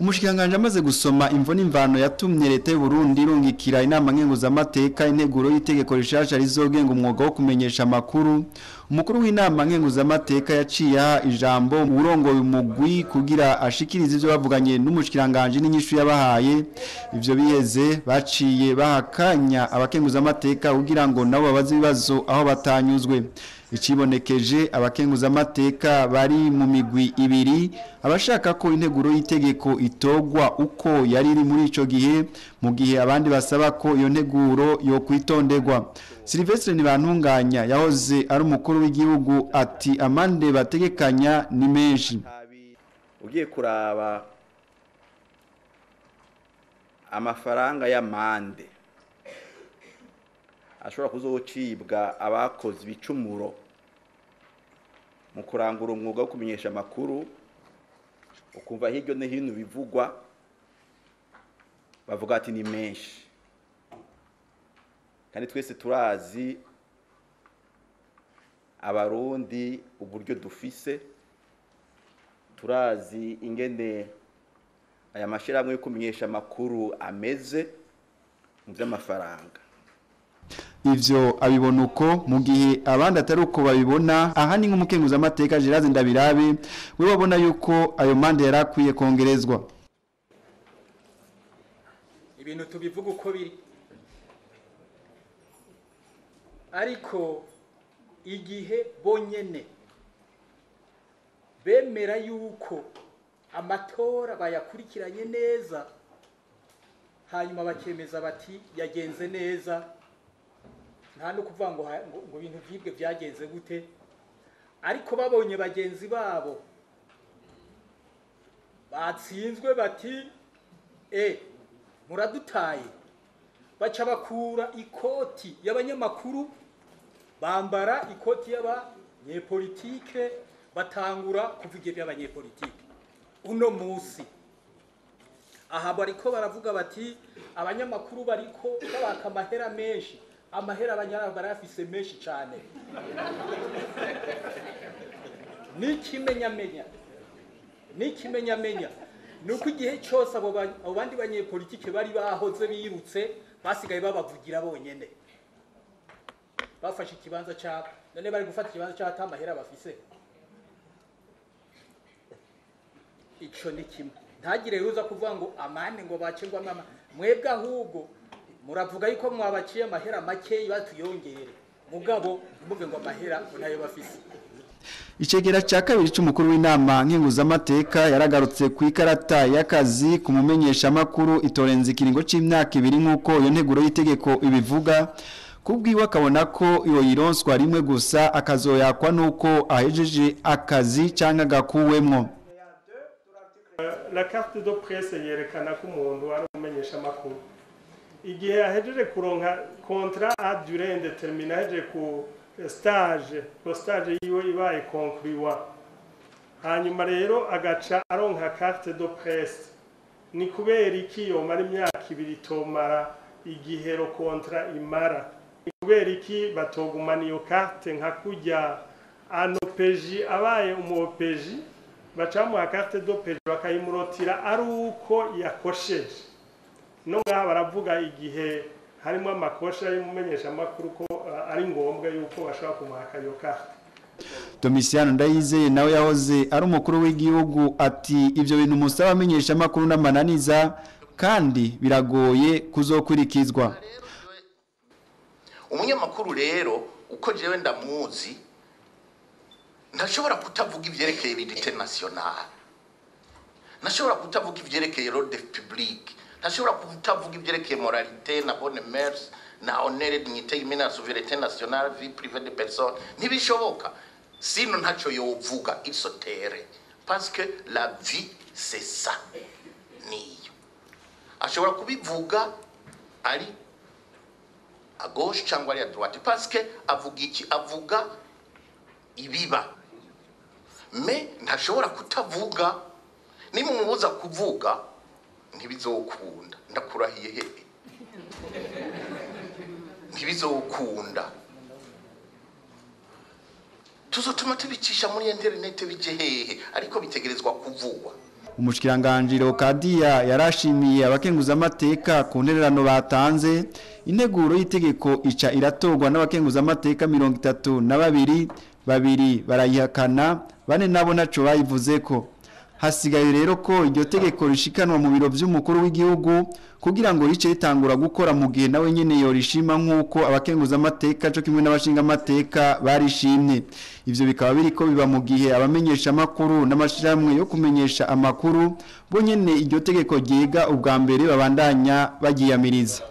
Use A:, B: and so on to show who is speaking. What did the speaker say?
A: Umushikiranganje amaze gusoma imvo n'imvano yatumye leta y'u Burundi irungikira inama nkenguzamateka integuro y'itegeko rishasha rizogenga umwuga wo kumenyesha amakuru, umukuru w'inama nkenguzamateka yaciye aha ijambo urongoye umugwi kugira ashikirize ivyo bavuganye n'umushikiranganje n'inyishu yabahaye. Ivyo biheze baciye bahakanya abakenguzamateka kugira ngo nabo babaze ibibazo aho batanyuzwe. Ikibonekeje abakenguzamateka bari mu migwi ibiri, abashaka ko integuro y'itegeko itogwa uko yari iri muri ico gihe, mu gihe abandi basaba ko iyo nteguro yo kwitonderwa. Sylvestre Ntibantunganya yahoze ari umukuru w'igihugu ati amande bategekanya ni menshi.
B: Ugiye kuraba amafaranga y'amande ashobora kuzocibwa abakoze ibicumuro mu kurangura umwuga wo kumenyesha amakuru, ukumva hirya no hino bivugwa bavuga ati ni menshi, kandi twese turazi abarundi uburyo dufise, turazi ingene aya mashirahamwe yo kumenyesha amakuru ameze mu by'amafaranga.
A: Ivyo abibona uko mu gihe abandi atari uko babibona. Aha ni nk'umukenguzamateka Gerard Ndabirabe we babona yuko ayo mande yarakwiye kongerezwa.
C: Ibintu tubivuga uko biri, ariko igihe bonyene bemera yuko amatora bayakurikiranye neza, hanyuma bakemeza bati yagenze neza, nta no kuvuga ngo ibintu vyibwe vyagenze gute, ariko babonye bagenzi babo batsinzwe bati muradutaye, baca bakura ikoti y'abanyamakuru bambara ikoti y'abanyepolitike, batangura kuvuga iby'abanyepolitike. Uno musi aha bariko baravuga bati abanyamakuru bariko babaka amahera menshi, amahera abanyarwanda barafise menshi cyane. N'ikimenyamenya nuko igihe cyose abo bandi banyepolitike bari bahoze birutse basigaye babavugira bonyene, bafashe ikibanza cyabo. None bari gufata ikibanza cyabo ata mahera bafise. Ico ni kimwe, ntagire ruza kuvuga ngo amande ngo bacengwa mama mwebwe, ahubwo muravuga yuko mwabaciye amahera make batuyongere, mugabo muvuge ngo amahera nayo bafise.
A: Icegera ca kabiri c'umukuru w'inama nkenguzamateka yaragarutse ku ikarata y'akazi kumumenyesha makuru itorenze ikiringo c'imyaka ibiri nk'uko iyo nteguro y'itegeko ibivuga. Kubwiwe akabona ko iyo yironswa rimwe gusa akazoyakwa nuko ahejeje akazi canke agakuwemwo.
D: La carte de presse yerekana ko umuntu ari umumenyesha makuru igihe ahejeje kuronka contrat à durée indéterminée, ahejeje ku stage, ko stage yiwe ibaye conclua, hanyuma rero agaca aronka carte de presse. Ni kubera iki yomara imyaka ibiri tomara igihe ro contrat imara? Ni kubera iki batogumana iyo carte nka kurya anopeji abaye umu OPJ bacamuha carte de presse bakayimurotira ari uko yakosheje? No ngaha baravuga igihe harimo amakosha y'umumenyesha makuru ko ari ngombwa yuko bashobora kumuhaka iyo carte.
A: Domitiano Ndayizeye nawe yahoze ari umukuru w'igihugu ati ivyo bintu musaba amenyesha makuru n'amananiza kandi biragoye kuzokurikizwa.
E: Umunyamakuru rero uko jewe ndamuzi ntashobora kutavuga ivyerekeye ibintu national, ntashobora kutavuga ivyerekeye l'ordre public, ntashobora kutavuga ivyerekeye moralité na bonne mœurs na honneur, dignité humaine, na souveraineté nationale, vie privée de personne. Ntibishoboka, sino ntaco yovuga, il se taire parce que la vie c'est ça. Niyo ashobora kubivuga ari à gauche cyangwa ari à droite, parce que avuga iki? Avuga ibiba, mais ntashobora kutavuga. Nimumubuza kuvuga ntibizokunda, ndakurahiye hehe, ntibizokunda. Tuzotuma tubicisha muri internet bije hehe, ariko bitegerezwa kuvugwa.
A: Umushikiranganje Leocadia yarashimiye abakenguzamateka ku ntererano batanze. Integuro y'itegeko ica iratorwa n'abakenguzamateka 32, babiri barayihakana, bane nabo ntaco bayivuzeko. Hasigaye rero ko iryo tegeko rishikanwa mu biro vy'umukuru w'igihugu kugira ngo rice ritangura gukora mu gihe nawe nyene yorishima nk'uko abakenguzamateka co kimwe n'abashingamateka barishimye. Ivyo bikaba biriko biba mu gihe abamenyesha amakuru n'amashirahamwe yo kumenyesha amakuru bo nyene iryo tegeko ryiga ubwa mbere babandanya bagiyamiriza.